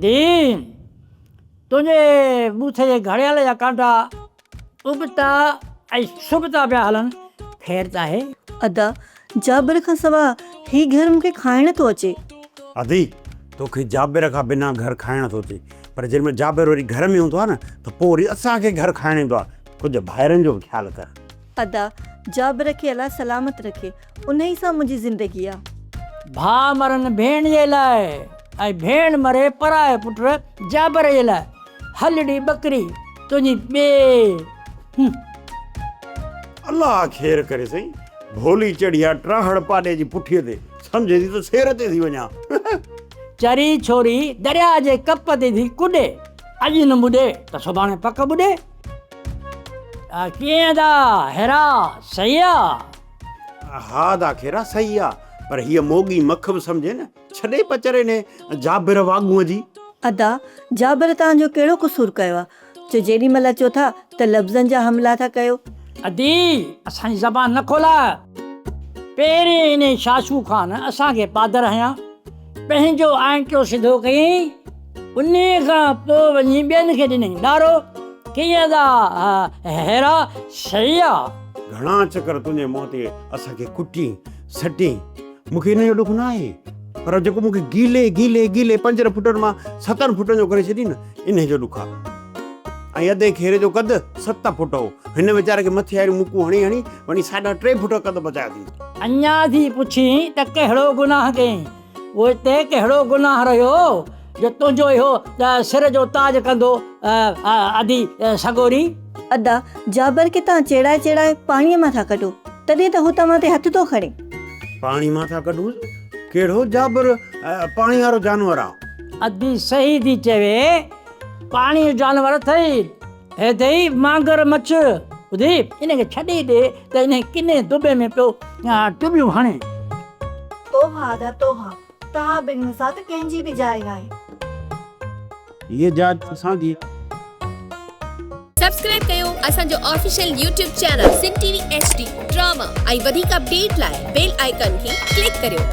ادي، تنهنجي ٻوٿ جي گهڙيال جا ڪانٽا ابتا ۽ سبتا پيا هلن، خير ته آهي؟ ادا، جابر کان سوا هي گهر مون کي کائڻ ٿو اچي. ادي، توکي جابر کان بنا گهر کائڻ ٿو اچي، پر جنهن مهل جابر وري گهر ۾ هوندو آهي نه ته پوء وري اسان کي گهر کائڻ ايندو آهي. ڪجهه ڀائرن جو به خيال ڪر. ادا، جابر کي الله سلامت رکي، انهي سان منهنجي زندگي آ. ڀاء مرن ڀيڻ جي لاء ۽ ڀيڻ مري پرائي پٽ جابر جي لاء. هل ڙي ٻڪري تنهنجي ٻي. هون. الله خير ڪري سائين، ڀولي چڙهي آ ٽاهڙ پاڏي جي پٺيء تي، سمجهي ٿي ته سير تي ٿي وڃان. چري ڇوري درياء جي ڪپ تي ٿي ڪڏي، اڄ نه ٻڏي ته سڀاڻي پڪ ٻڏي. ڪيئن ادا هيرا صحيح آ؟ ها ادا خيرا صحيح آ، پر هيء موڳي مک به سمجهي نه. ڇڏي پچر انهي جابر واڳونء جي. ادا جابر توهان جو ڪهڙو قصور ڪيو آ جو جيڏي مهل اچو ٿا ته لفظن جا حملا ٿا ڪيو. ادي اسان جي زبان نه کولاء. پهرين انهي شاشو خان اسان کي پادر هنيا، پنهنجو آئنٽو سڌو ڪيائين، انهي کان پوء وڃي ٻين کي ڏنائين ڏارو. ڪيئن ادا هيرا صحيح آ. گهڻا چڪر تنهنجي منهن تي اسان کي ڪٽين سٽين. مون کي ان جو ڏک نه آهي پر جيڪو مون کي گيلي گيلي گيلي پنجن فٽن مان ستن فٽن جو ڪري ڇڏي نه انهي جو ڏک آهي. ۽ ادي کير جو قد ست فٽ هو هن ويچاري کي مٿي واريون مڪون هڻي هڻي وڃي ساڍا ٽي فٽ قد بچايو اٿئي. اڃا ٿي پڇين ته ڪهڙو گناهه ڪيئين؟ پوء اتي ڪهڙو گناهه رهيو جو تنهنجو اهو سر جو تاج ڪندو ادي سڳوري؟ ادا جابر کي توهان چيڙائي چيڙائي پاڻيء مان ٿا ڪڍو، تڏهن ته هو توهان تي هٿ ٿو کڻي. پاڻي مان ٿا ڪڍونس؟ ڪهڙو جابر پاڻي وارو جانور آ؟ ادي صحيح ٿي چوي، پاڻي جو جانور اٿئي. هي اٿئي مانگر مڇ. ادي ان کي ڇڏي ڏي ته انهي ڪني دٻي ۾ پيو ٽٻيون هڻي. توبهه ادا توبهه، توهان ٻنهي سان ته ڪنهن جي به جاء ناهي. هيء جاء اسان جي. سبسڪرائب ڪيو اسان جو official YouTube channel Sindh T V H D drama ۽ وڌيڪ اپڊيٽ لاء بيل آئيڪان کي ڪلڪ ڪريو.